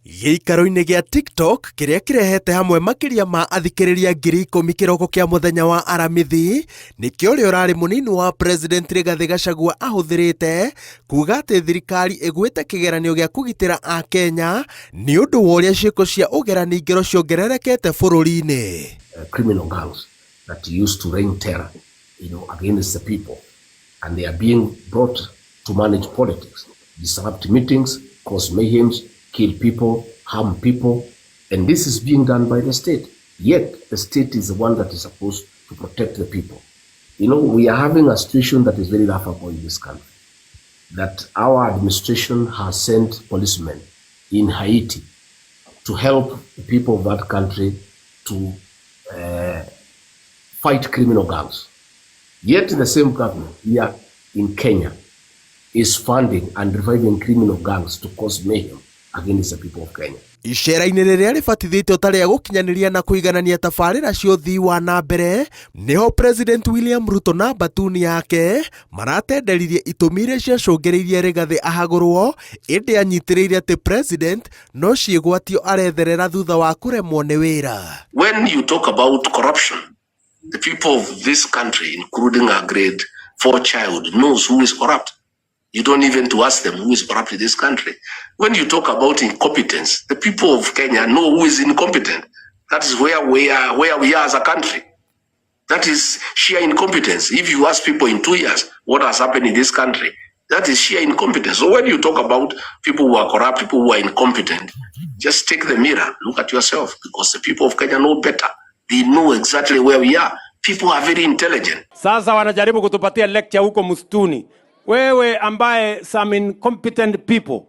Gĩikaro-inĩ gĩa TikTok kĩrĩa kĩrehete hamwe makĩria ma athikĩrĩria 10,000 kĩroko kĩa mũthenya wa Aramithi, nĩkĩo ũrĩa ũrarĩ mũnini wa President Rigathĩ Gachagua ahũthĩrĩte kuga atĩ thirikari ĩgwĩte kĩgeranio gĩa kũgitĩra Akenya nĩ ũndũ wa ũrĩa ciĩko cia ũgerani ngero ciongererekete bũrũri-inĩ. Criminal gangs that used to rain terror against the people, and they are being brought to manage politics, disrupt meetings, cause mayhems, kill people, harm people, and this is being done by the state. Yet the state is the one that is supposed to protect the people. We are having a situation that is very laughable in this country, that our administration has sent policemen in Haiti to help the people of that country to fight criminal gangs. Yet the same government here in Kenya is funding and reviving criminal gangs to cause mayhem against the people of Kenya. Icera-inĩ rĩrĩa rĩbatithĩtio ta rĩa gũkinyanĩria na kũiganania tabarĩra cia ũthii wa na mbere, nĩho President William Ruto na mbatuni yake maratenderirie itũmi iria ciacũngĩrĩirie Rigathĩ ahagũrwo, ĩndĩ anyitĩrĩire atĩ President no ciĩgwatio aretherera thutha wa kũremwo nĩ wĩra. When you talk about corruption, the people of this country, including a grade 4 child, knows who is corrupt. You don't even to ask them who is corrupt in this country. When you talk about incompetence, the people of Kenya know who is incompetent. That is where we are as a country. That is sheer incompetence. If you ask people in 2 years what has happened in this country, that is sheer incompetence. So when you talk about people who are corrupt, people who are incompetent, just take the mirror, look at yourself, because the people of Kenya know better. They know exactly where we are. People are very intelligent. Sasa wanajaribu kutupatia lecture huko msituni. Wewe ambaye some incompetent people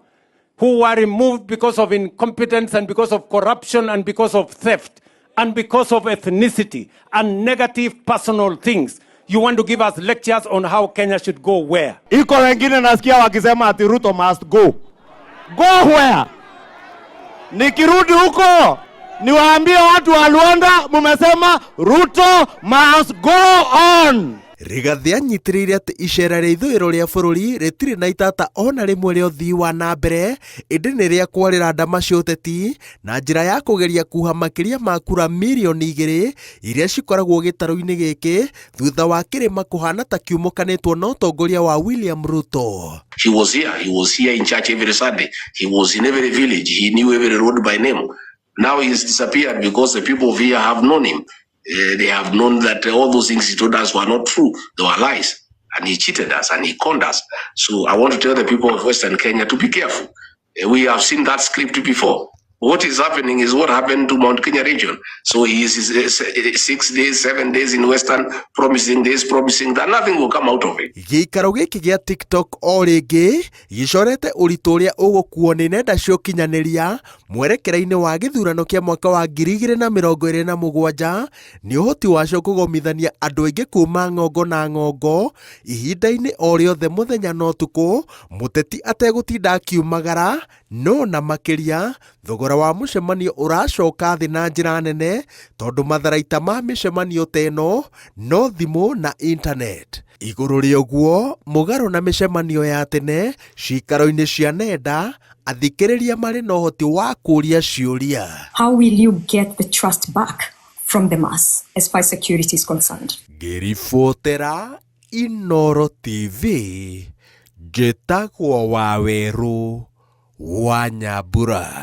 who were removed because of incompetence and because of corruption and because of theft and because of ethnicity and negative personal things. You want to give us lectures on how Kenya should go where? Iko wengine nasikia wakisema ati Ruto must go. Go where? Nikirudi huko niwaambie watu wa Luanda mumesema Ruto must go on. Rigathĩ anyitĩrĩire atĩ icera rĩa ithũĩro rĩa bũrũri rĩtirĩ na itata ona rĩmwe rĩa ũthii wa na mbere, ĩndĩ nĩ rĩa kwarĩra ndama cia ũteti na njĩra ya kũgeria kuha makĩria ma kura mirioni 2 iria cikoragwo gĩtarũ-inĩ gĩkĩ thutha wa kĩrĩma kũhana ta kiumũkanĩtwo na ũtongoria wa William Ruto. He was here. He was here in church every Sunday. He was in every village. He knew every road by name. Now he's disappeared because the people of here have known him. They have known that all those things he told us were not true. They were lies. And he cheated us and he conned us. So I want to tell the people of Western Kenya to be careful. We have seen that script before. What is happening is what happened to Mount Kenya region. So he is 6 days, 7 days in Western, promising this, promising that. Nothing will come out of it. Gĩikaro gĩkĩ gĩa TikTok o rĩngĩ gĩcorete ũritũ ũrĩa ũgũkuo nĩ nenda cia ũkinyanĩria mwerekera-inĩ wa gĩthurano kĩa mwaka wa 2027 nĩ ũhoti wacio kũgomithania andũ aingĩ kuma ng'ongo na ng'ongo ihinda-inĩ o rĩothe mũthenya na ũtukũ, mũteti ategũtinda akiumagara no na makĩria thogora wa mũcemanio ũracoka thĩ na njĩra nene tondũ matharaita ma mĩcemanio ta ĩno no thimũ na internet. Igũrũ rĩa ũguo, mũgarũ na mĩcemanio ya tene ciikaro-inĩ cia nenda, athikĩrĩria marĩ na ũhoti wa kũũria ciũria. How will you get the trust back from the mass as far as security is concerned? Ngĩribotera Inooro TV, njĩtagwo Wawerũ wa Nyambura.